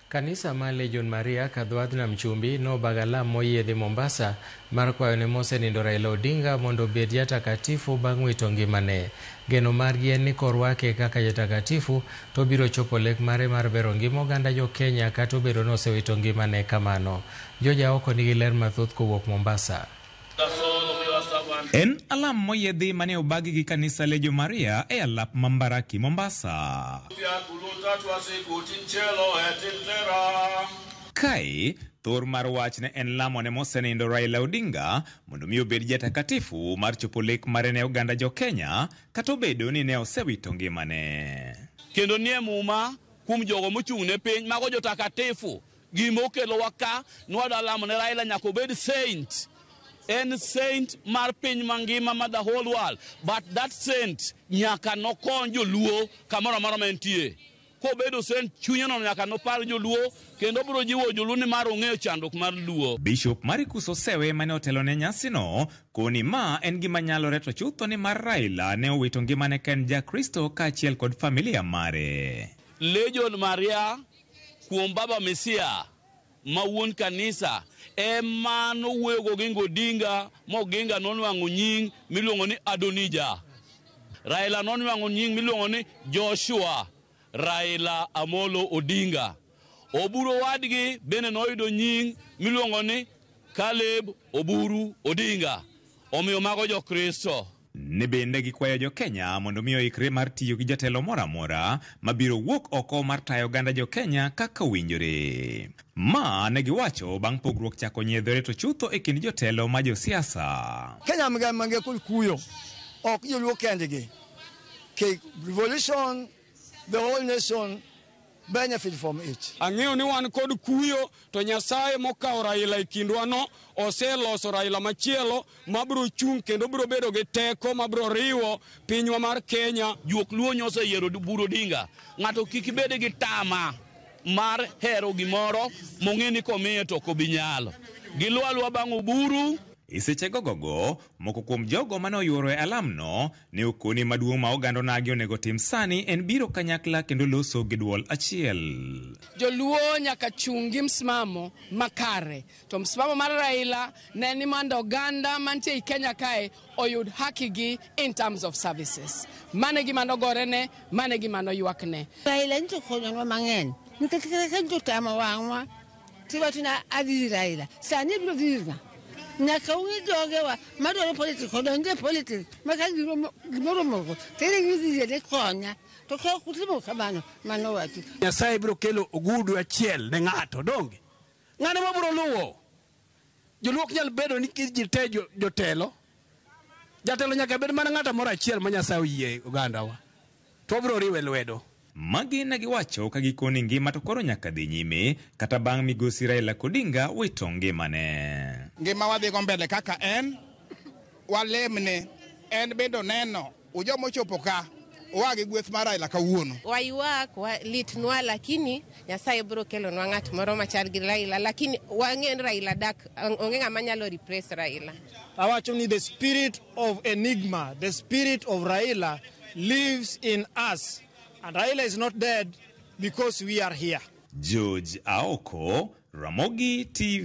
Kanisa mar Legion Maria Kadhwadh Nam Chumbi nobago alam moyiedhi Mombasa mar kwayo ne mosenindo Raila Odinga mondo obed jatakatifu bang' wito ngimane. Geno margi en ni korwake kaka jatakatifu to obiro chopo lek mare mar bero ngima oganda jo Kenya kata obedo ni osewito ngimane kamano. George Aoko nigi ler mathoth kowuok Mombasa. En alam moyiedhi mane obagi gi kanisa Legio Maria e alap ma Mbaraki, Mombasa. Kae, thor mar wach ne en lamo ne mosenindo Raila Odinga mondo mi obed jatakatifu mar chopo lek mare ne oganda jo Kenya kata obedo ni ne osewito ngimane. Kendo nie Muma kuom jogo mochung' ne piny mago jotakatifu. Gima okelowa ka nwadwa lamo ne Raila nyaka obed saint. En saint mar piny mangima ma the whole world. But that saint nyaka nokony joluo kamoro amora ma entie. Kobedo saint chunyeno nyaka nopar joluo kendo obiro jiwo joluo ni mar ong'eyo chandruok mar luo. Bishop Maricus Osewe mane otelo ne nyasino koni ma en gima nyalore to chutho ni mar Raila ne owito ngimane ka en ja-Kristo kaachiel kod familia mare. Legion Maria kuom Baba Mesia ma wuon kanisa ema nowuoyo go Oginga Odinga ma Oginga nonwang'o nying miluongo ni Adonija. Raila nonwang'o nying miluongo ni Joshua Raila Amolo Odinga. Oburu owadgi bende noyudo nying miluongo ni Caleb Oburu Odinga. Omiyo mago jo-Kristo. Ne bende gikwayo jo Kenya mondo mi oikre mar tiyo gi jatelo moro amora mabiro wuok oko mar tayo oganda jo Kenya kaka owinjore. Ma ne giwacho bang' pogruok chako nyiedhore to chutho e kind jotelo ma josiasa. Kenya mange kod kuyo ok joluo kendgi. Ke revolution, the whole nation benefit from it. Ang'eyo ni wan kod kuyo to Nyasaye mokawo Raila e kindwa no oseloso Raila machielo mabiro chung' kendo biro bedo gi teko mabiro riwo pinywa mar Kenya. Juok Luo nyosa yiero Oburu Odinga. Ng'ato kik bed gi tama mar hero gimoro mong'e ni komiye to ok obi nyalo. Giluw aluwa bang' Oburu. E seche gogogo, moko kuom jogo mane oyuoro e alamno ne okoni maduong' ma oganda onagi onego tim sani en biro kanyakla kendo loso gi duol achiel. Joluo nyaka chung' gi msimamo makare. To msimamo mar Raila ne ni mondo oganda mantie ei Kenya kae oyud haki gi in terms of services. Mane gima nogorene, mane gima noywakne. Raila nito konyonwa mang'eny nikech kata ka nito wang'wa tiwacho ni adhi ir Raila sani ibiro dhi ir ng'a? Nyaka ung'i jogewa madwaro politics odonj e politics ma ka gimoro omoko to ere gidhi yie ni konya to ka ok utimo kamano mano wachi. Nyasaye biro kelo ogudu achiel ne ng'ato donge ng'ano mabiro luwo joluo ok nyal bedo ni ji te jotelo jatelo nyaka bed mana ng'ato moro achiel ma Nyasaye oyie ogandawa to wabiro riwe lwedo. Magi ne giwacho ka gikoni ngima to koro nyaka dhi nyime kata bang' migosi Raila Odinga wito ngimane. Ngima wadhi go mbele kaka en, walemne, en bende oneno, ujoma ochopo ka, oa gi gweth mar Raila kawuono. Waywak, litnwa, lakini Nyasaye biro kelonwa ng'at moro machal gi Raila, lakini wang'eyo ni Raila dak, onge ng'ama nyalo replace Raila. Awacho ni the spirit of enigma, the spirit of Raila lives in us. And Raila is not dead because we are here. George Aoko, Ramogi TV.